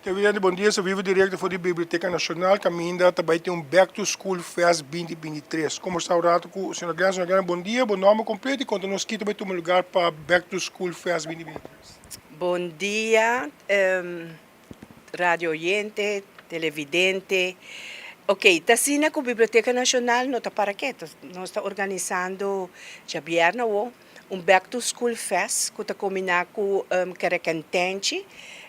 Televidente bon dia, vivo directo for di Biblioteca Nacional, caminda ta bay tin un Back to School Fest 2023. Como sta un rato cu señora Glenn? Señora Glenn, bon dia, bo nomber completo y conta nos kico ta bay tuma lugar pa Back to School Fest 2023. Bon dia, radio oyente, televidente. Ok, ta asina cu Biblioteca Nacional no ta para keto. Nos ta organisando djabièrnè awo un Back to School Fest cu ta combina cu Kerekentenchi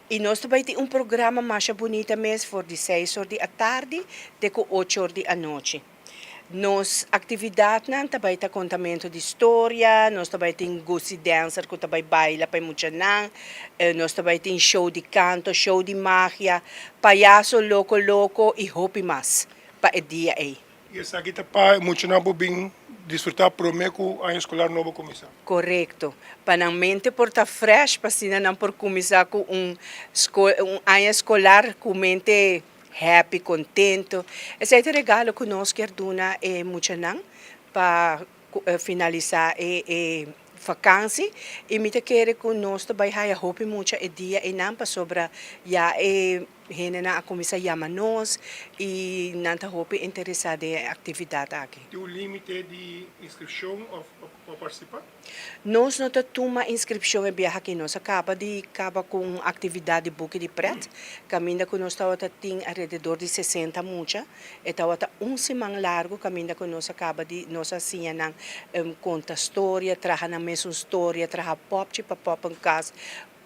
y nos ta bay tin un programa masha bunita mes for di 6 or di atardi te cu 8 or di anochi. Nos actividadnan ta bay ta contamento di storia, nos ta bay tin Gucci Dancer cu ta bay baila pa e muchanan, nos ta bay tin show di canto, show di magia, payaso loco loco y hopi mas pa e dia ey. Y esaki ta pa muchanan por bin disfruta prome cu aña escolar nobo cuminsa. Corecto. Pa nan mente por ta fresh, pa asina nan por cuminsa cu un aña escolar cu mente happy, contento. Esey ta e regalo cu nos kier duna e muchanan pa finalisa e vakantie. Y mi ta kere cu nos ta bay haya hopi mucha e dia eynan pasobra ya e hendenan a cuminsa yama nos y nan ta hopi interesa den e actividad aki. Tin un limite di inscripcion of pa participa? Nos no ta tuma inscripcion e biaha aki. Nos a caba di caba cu un actividad di buki di pret, caminda cu nos tawata tin alrededor di 60 mucha. E tawata un siman largo caminda cu nos a caba di, nos a siña nan conta storia, traha nan mesun storia, traha popchi pa poppenkas,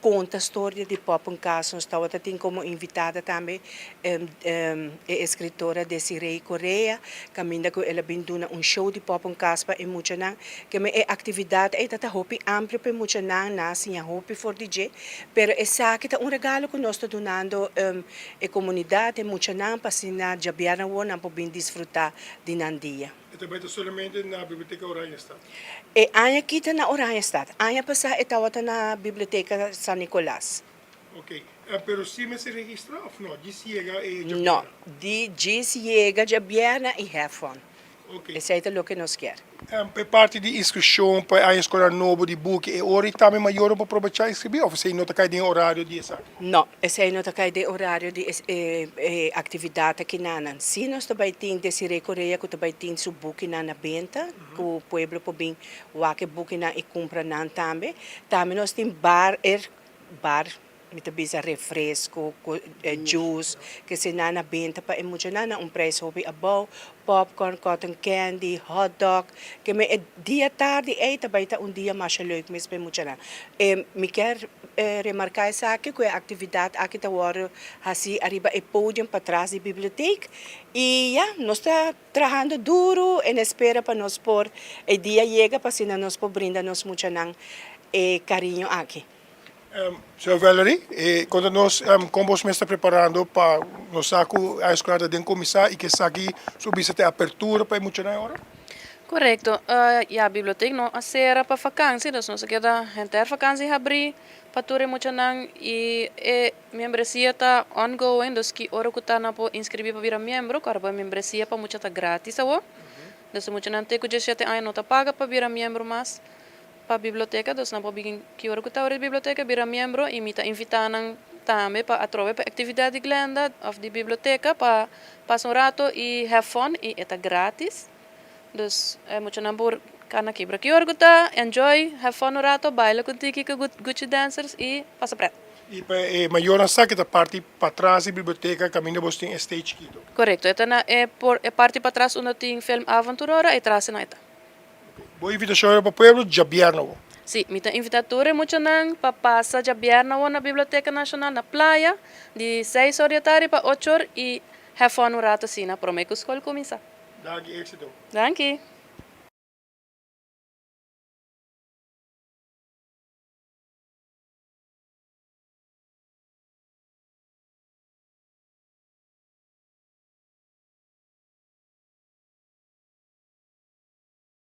conta storia di poppenkas. Nos tawata tin como invitada tambe e escritora Desiree Correa, caminda cu el a bin duna un show di poppenkas pa e muchanan. Keme e actividad ey ta hopi amplio pa e muchanan, nan a siña hopi for di dje, pero esaki ta un regalo cu nos ta dunando e comunidad, e muchanan, pa asina djabièrnè awor nan por bin disfruta di nan dia. E ta bay ta solamente na Biblioteca Oranjestad? E aña aki ta na Oranjestad. Aña pasá e tawata na Biblioteca San Nicolas. Ok. Pero si mester registra of no? Djis yega e djabièrnè? No. Di djis yega djabièrnè y have fun. Ok. Esey ta loke nos kier. Pa e parti di inscripcion pa e aña escolar nobo di buki, e ora y tambe mayornan por probecha inscribi of esey no ta cay den e horario di esaki? No, esey no ta cay den horario di e actividad akinanan. Si nos ta bay tin Desiree Correa cu ta bay tin su bukinan na benta, cu pueblo por bin wak e bukinan y cumpra nan tambe. Tambe nos tin bar, bar, mi ta bisa refresco, juice, kesina na benta pa e muchanan na un prijs hopi abou, popcorn, cotton candy, hot dog, ke me e dia tardi ey ta bay ta un dia masha leuk mes pa e muchanan. Mi kier remarca esaki cu e actividad aki ta wordo haci ariba e podium patras di biblioteek y ya, nos ta trahando duro en espera pa nos por e dia yega pa asina nos por brinda nos muchanan e cariño aki. Señor Valerie, conta nos con bos mes ta preparando pa nos sa cu aña escolar ta den cuminsa y cu esaki su bisa ta e apertura pa e muchanan ahora? Correcto. Ya, biblioteek no a cera pa vakantie, dus nos a keda henter vakantie habri pa tur e muchanan y e membresia ta ongoing, dus ki ora cu ta nan por inscribi pa bira miembro, cu ora bo e membresia pa mucha ta gratis awo. Dus e muchanan te cu 17 aña no ta paga pa bira miembro mas pa biblioteca, dus nan por bin ki ora cu ta ora di biblioteca bira miembro y mi ta invita nan tambe pa atrobe pa actividad di Glenda of di biblioteca pa pasa un rato y have fun y e ta gratis. Dus e muchanan por cana kibra ki ora cu ta, enjoy, have fun un rato, baila cu Tiki cu Gucci Dancers y pasa pret. Y pa e mayornan sa cu ta parti patras di biblioteca caminda bos tin e stage chikito. Corecto, e ta na e por e parti patras unda tin film Avonturora e tras nan e ta. Bo invitacion era pa pueblo djabièrnè awo? Sí, mi ta invita tur e muchanan pa pasa djabièrnè awo na Biblioteca Nacional na Playa di 6 or di atardi pa 8 or y have fun un rato asina prome cu scol cuminsa. Danki, exito. Danki.